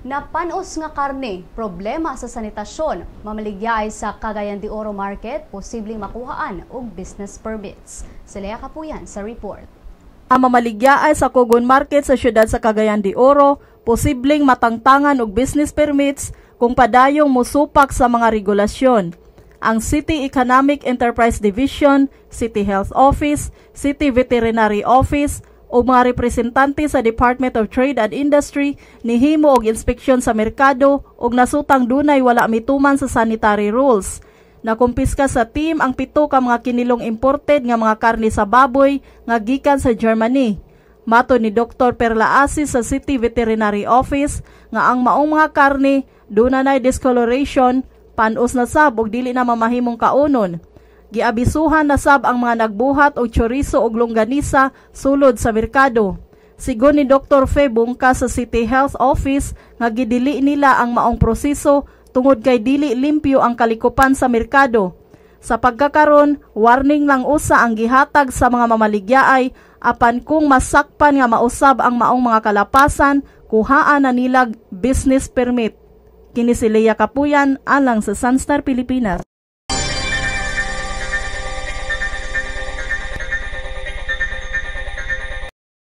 Napanos nga karne, problema sa sanitasyon, mamaligya sa Cagayan de Oro Market, posibleng makuhaan og business permits. Si Lea Kapuyan sa report. Ang mamaligya sa Cogon Market sa siyudad sa Cagayan de Oro, posibleng matangtangan og business permits kung padayong musupak sa mga regulasyon. Ang City Economic Enterprise Division, City Health Office, City Veterinary Office, o mga representante sa Department of Trade and Industry nihimo og inspeksyon sa merkado ug nasutang dunay wala mituman sa sanitary rules. Nakumpiska sa team ang 7 ka mga kinilong imported nga mga karne sa baboy nga gikan sa Germany. Matod ni Dr. Perla Asis sa City Veterinary Office nga ang maong mga karne duna nay discoloration, panos na sab ug dili na mamahimong kaunon. Giabisuhan na sab ang mga nagbuhat og chorizo ug longganisa sulod sa merkado. Sigon ni Dr. Fe Bungka sa City Health Office nga gidili nila ang maong proseso tungod kay dili limpyo ang kalikupan sa merkado. Sa pagkakaron, warning lang usa ang gihatag sa mga mamaligyaay, apan kung masakpan nga mausab ang maong mga kalapasan, kuhaan na nilag business permit. Kini si Lea Kapuyan alang sa Sunstar Pilipinas.